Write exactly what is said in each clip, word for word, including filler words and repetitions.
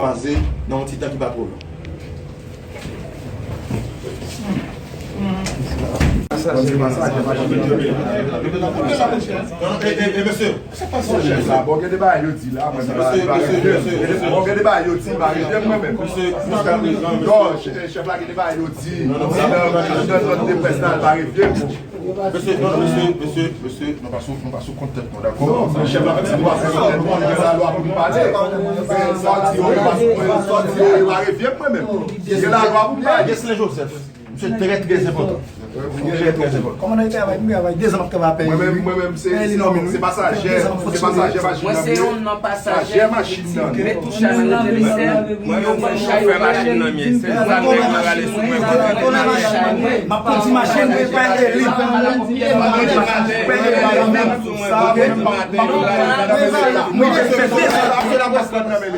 Kwaze nan yon ti tan ki pa twò long. Bon, gen de bagay yo di la, mwen, bon, gen de bagay yo di, pa rete mwen menm. Non, chèf la, gen de bagay yo di nan nòt de près la, pa rete mwen. Mesye, non, mesye, mesye, mesye, nou pa sou, nou pa sou kont tèt nou, dakò? Non, chèf la, menm si nou pa sou kont tèt nou, nou gen lalwa pou nou pale. Sa w di yo, yo pa sou, sa w di yo, yo pa revye mwen menm. Gen lalwa pou nou pale. Yesley Joseph, misye trè, trè enpòtan. Trè, trè enpòtan. Kòman nou travay? Nou travay dezan m ap travay a pèyi. Mwen menm, mwen menm, se, se, se pasajè, se pasajè machin nan. Mwen se youn nan pasajè ki tire tou chay nan mwen. Mwen menm se chofè machin nan m ye. Se sa nèg yo rale sou mwen kote. M ap kondi machin, mwen pa gen li. Mwen te fè sa. Mwen te pati avè l.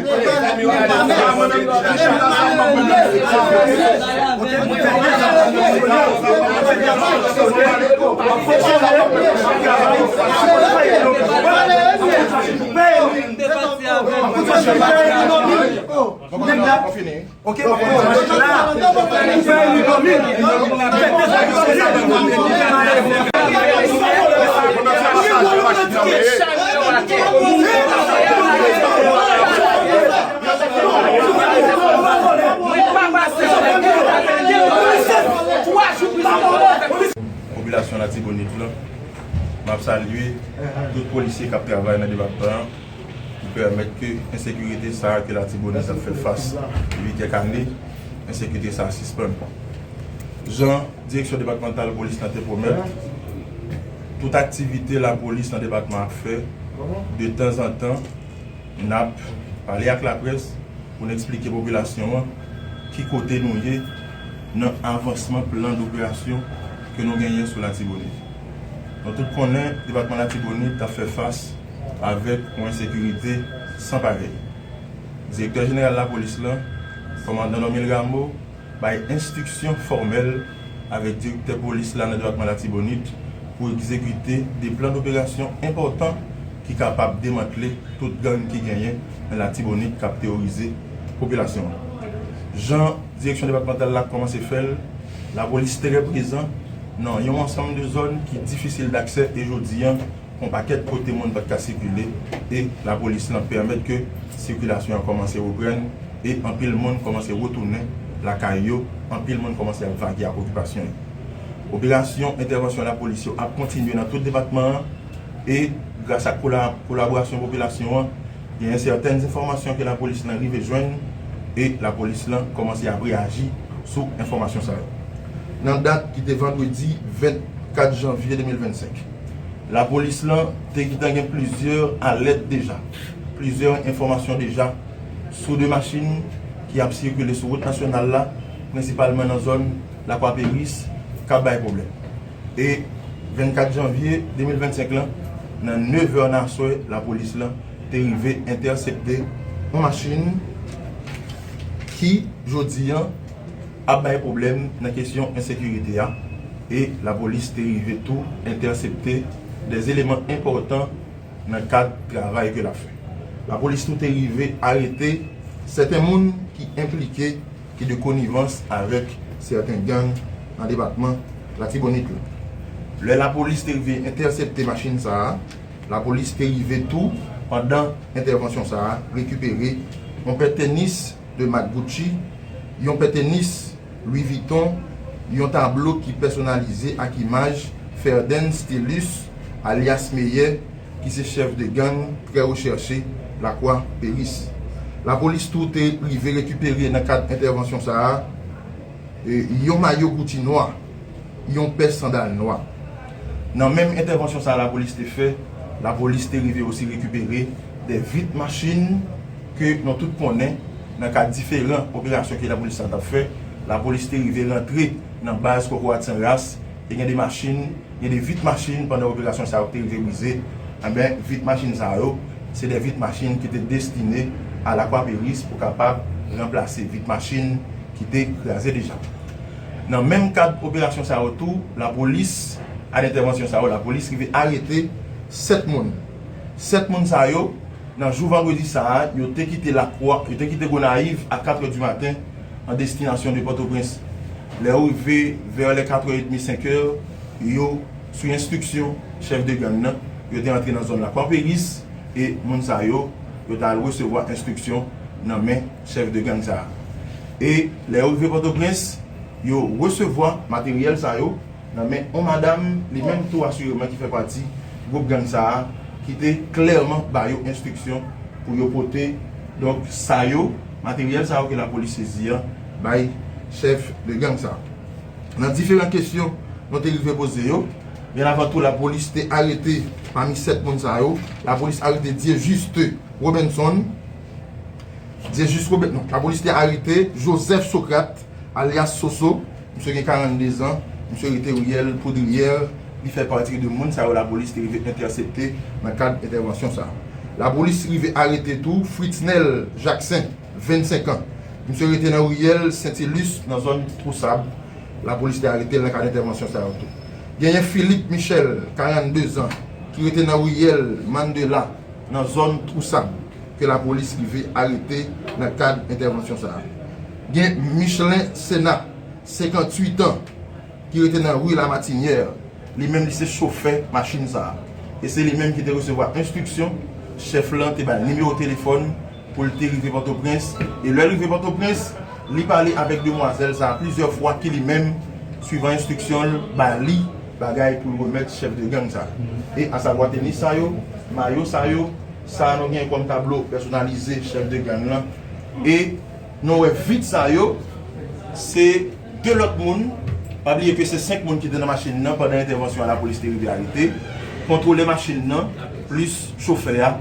Ok, bon, la, ou fè li domi. Popilasyon Latibonit lan, m ap salye tout polisye k ap travay nan depatman an. Ki pèmèt ke ensekirite sa a ke Latibonit ap fè fas depi kèk ane, ensekirite sa a sispann. Jan Direksyon Depatmantal Polis lan te pwomèt, tout aktivite lapolis nan depatman ap fè, detanzantan, n ap pale ak laprès pou n eksplike popilasyon an ki kote nou ye nan avansman plan doperasyon ke nou genyen sou Latibonit. Nou tout konnen depatman Latibonit ap fè fas avèk yon ensekirite san parèy. Direktè jeneral lapolis lan, kòmandan Normil Rameau, bay enstriksyon fòmèl avèk direktè polis la nan depatman Latibonit pou egzekite de plan doperasyon enpòtan ki kapab demantle tout gang ki genyen nan Latibonit k ap teworize popilasyon an. Jan direksyon depatmantal la kòmanse fè l, lapolis trè prezan nan yon ansanm de zòn ki difisil daksè e jodi an, yon pakèt kote moun pa t ka sikile e lapolis lan pèmèt ke sikilasyon an kòmanse reprann e anpil moun kòmanse retounen lakay yo, anpil moun kòmanse ap vage ak okipasyon yo. Operasyon entèvansyon lapolis yo ap kontinye nan tout depatman an e gras ak kola-, kolaborasyon popilasyon an, genyen sètèn enfòmasyon ke lapolis lan rive jwenn e lapolis lan kòmanse ap reyaji sou enfòmasyon sa yo. Nan dat ki te vandredi vennkat janvye de mil vennsenk, lapolis lan te gentan gen plizyè alèt deja, plizyè enfòmasyon deja sou de machin ki ap sikile sou wout nasyonal la, prensipalman nan zòn Lakwa Peris, k ap bay pwoblèm. E vennkat janvye de mil vennsenk lan, nan nevè nan aswè, lapolis lan te rive entèsepte yon machin ki, jodi an, ap bay pwoblèm nan kesyon ensekirite a. E lapolis te rive tou entèsepte de eleman enpòtan nan kad travay ke l ap fè. Lapolis tou te rive arete sèten moun ki enplike ki de konivans avèk sèten gang nan depatman Latibonit la. Lè lapolis te rive entèsepte machin sa a, lapolis te rive tou, pandan entèvansyon sa a, rekipere yon pèt tenis de mak Gucci, yon pèt tenis Louis Vuitton, yon tablo ki pèsonalize ak imaj Ferden Stilus, alyas Meyè, ki se chèf de gang trè rechèche Lakwa Peris. Lapolis tou te rive rekipere nan kad entèvansyon sa a, e, yon mayo Gucci nwa, yon pè sandal nwa. Nan menm entèvansyon sa a lapolis te fè, lapolis te rive osi rekipere de vit machin ke nou tout konnen nan kad diferan operasyon ke lapolis la t ap fè. Lapolis te rive rantre nan baz Kokorat San Ras e gen de machin Gen de vit machin pandan operasyon sa yo te rive brize. Enben, vit machin sa yo, se de vit machin ki te destine a Lakwa Peris pou kapab ranplase vit machin ki te kraze deja. Nan menm kad operasyon sa yo tou, lapolis, ak entèvansyon sa yo, lapolis rive arete sèt moun. Sèt moun sa yo, Nan jou vandredi sa a, yo te kite Lakwa, yo te kite Gonayiv a kat è di maten an destinasyon de Pòtoprens. Lè yo rive vè lè kat è edmi, senk è, yo, sou enstriksyon chèf de gang nan, yo te antre nan zòn Lakwa Peris e moun sa yo, yo t al resevwa enstriksyon nan men chèf de gang sa a. E lè yo rive Pòtoprens, yo resevwa materyèl sa yo nan men yon madanm, li menm tou asireman ki fè pati gwoup gang sa a, ki te klèman ba yo enstriksyon pou yo pote, donk, sa yo, materyèl sa yo ke lapolis sezi an, bay chèf de gang sa a. Nan diferan kesyon nou te rive poze yo, byen avan tou, lapolis te arete, pami sèt moun sa yo, lapolis arete Dieujuste Robinson, Dieujuste Robin-, non, lapolis te arete Joseph Socrate, alyas Soso. Misye gen karannde zan, misye rete riyèl Poudriyè, li fè pati de moun sa yo lapolis te rive entèsepte nan kad entèvansyon sa a. Lapolis rive arete tou Fritznel Jackson, vennsenk an. Misye rete nan riyèl Sentilus, nan zòn Twou Sab. Lapolis te arete l nan kad entèvansyon sa yo tou. Genyen Philippe Michel, karannde zan, ki rete nan riyèl Mandela, nan zòn Twou Sab, ke lapolis rive arete nan kad entèvansyon sa a. Gen Michelin Sena, senkantuit an, ki rete nan ri Lamatinière. Li menm, li se chofè machin sa a. E se li menm ki te resevwa enstriksyon chèf lan te bay nimewo telefòn pou l te rive Pòtoprens. E lè l rive Pòtoprens, li pale avèk demwazèl sa a plizyè fwa ki li menm, swivan enstriksyon l, ba li bagay pou l remèt chèf de gang sa a. E asavwa tenis sa yo, mayo sa yo, sa a nou gen kòm tablo pèsonalize chèf de gang lan. E nou wè vit sa yo, se de lòt moun. Pa bliye ke se senk moun ki te nan machin nan pandan entèvansyon an, lapolis te rive arete, kontwole machin nan, plis chofè a.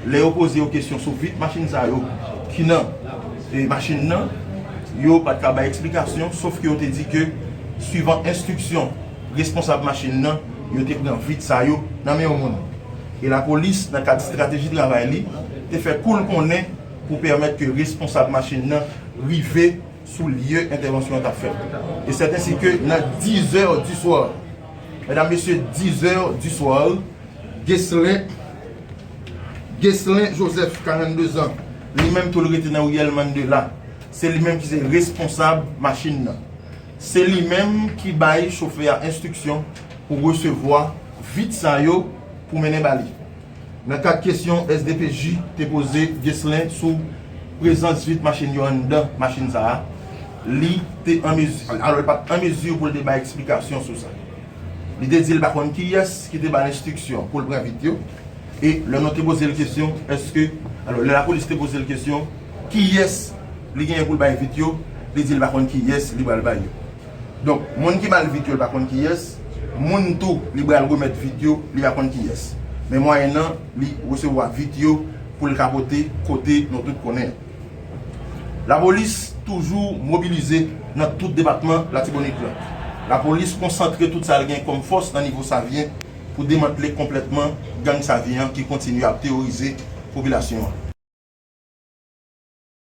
Lè yo poze yo kesyon sou vit machin sa yo ki nan, e, machin nan, yo pa t ka bay eksplikasyon, sof ke yo te di ke, swivan enstriksyon responsab machin nan, yo te pran vit sa yo nan men yon moun. E lapolis, nan kad estrateji travay li, te fè kou l konnen pou pèmèt ke responsab machin nan rive sou lye entèvansyon an t ap fèt. E sèt ensi ke nan dizè di swa, medam, mesye, dizè di swa, Ghislain, Ghislain Joseph, karannde zan, li menm tou l rete nan riyèl Mandela. Se li menm ki se responsab machin nan. Se li menm ki bay chofè a enstriksyon pou resevwa vit sa yo pou mennen ba li. Nan kad kesyon S D P J te poze Ghislain sou prezans vit machin yo anndan machin sa a, li te an mezi, alò, li pa t an mezi pou l te bay eksplikasyon sou sa. Li te di l pa konn kiyès ki te ba l enstriksyon pou l pran vit yo. E lè nou te poze l kesyon, èske, alò, lè lapolis te poze l kesyon, kiyès li genyen pou l bay vit yo, li di l pa konn kiyès li pral bay yo. Donk, moun ki ba l vit yo, li pa konn kiyès, moun tou li pral remèt vit yo, li pa konn kiyès. Men mwayennan, li resevwa vit yo pou l ka pote kote nou tout konnen. Lapolis toujou mobilize nan tout depatman Latibonit lan. Lapolis konsantre tout sa l gen kòm fòs nan nivo Savyen pou demantle konplètman gang Savyen an ki kontinye ap teworize popilasyon an.